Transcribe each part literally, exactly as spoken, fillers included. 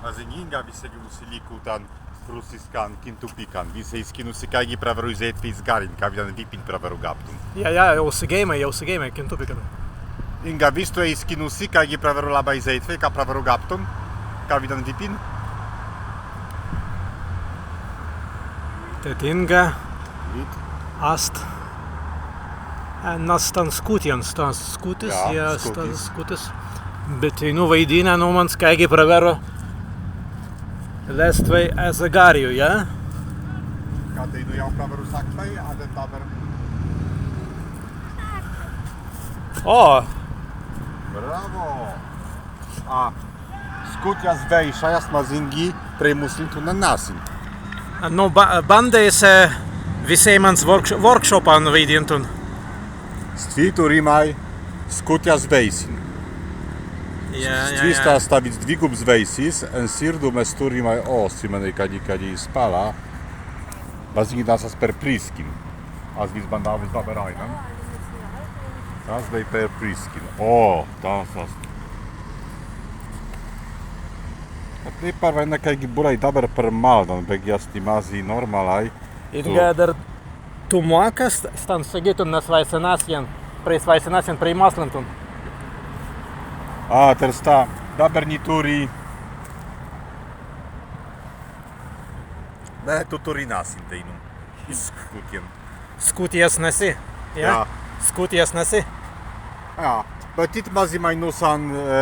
Mazīngi, wisēi wissan likutan prūsiskan kintupikan. Wisēi izkinnusi, kāigi prawerru izēitwei iz garrin, kawīdan wipin prawerru gabtun. Jā, jā, jāu segēimai, jāu segēimai kintupikan. Inga, wissan izkinnusi, kāigi prawerru labbai izēitwei, ka prawerru gabtun, kawīdan wipin. Tēt Inga. Ast. Ē, na stan skutjan, stan skutis, jā, jā, stan skutis. Be teinū waidinna, nu, mans kāigi prawerru lēztwei ezze garrju, jā? Ka teinū jāu prawerru saktwei, adder dabber. O! Brawo! A, skutjas zwēišai ast mazīngi prei muslintun na nasin. Nu, ba-, bandai se wisēimans work-, workšopan waidīntun. Stwi turrimai skutjas zwēisin. Jā, jā, jā. Stwi sta stawīds dwigubs zwēisis, en sirdu mes turrimai, o, stwi mennei kaddi, kaddi spalā. Mazīngi, stas ast per prīskin. As wis bandāwuns dabber aīnan. Stas bēi per prīskin. O, stas ast. Tēt ni parwaidinna, kāigi būlai dabber per maldan, beggi ast mazzi normālai. Inga, adder tū mōkas st-, stan segītun na swāise nasjan, prei swāise nasjan, prei maslintun. A, tēr sta, dabber ni turri. Be tū turri nasin teinū. Iz skutjan. Skutjas nasi? Jā? Jā. Skutjas nasi? Jā. Be tīt mazīmai nūsan, ē,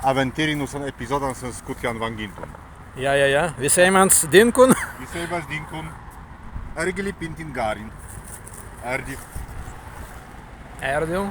awentīrin, nūsan epizōdan sen skutjan wangīntun. Jā, jā, jā. Wisēimans dīnkun. Wisēimans dīnkun. Ērgi lipintin garrin. Ērdi. Ērdi.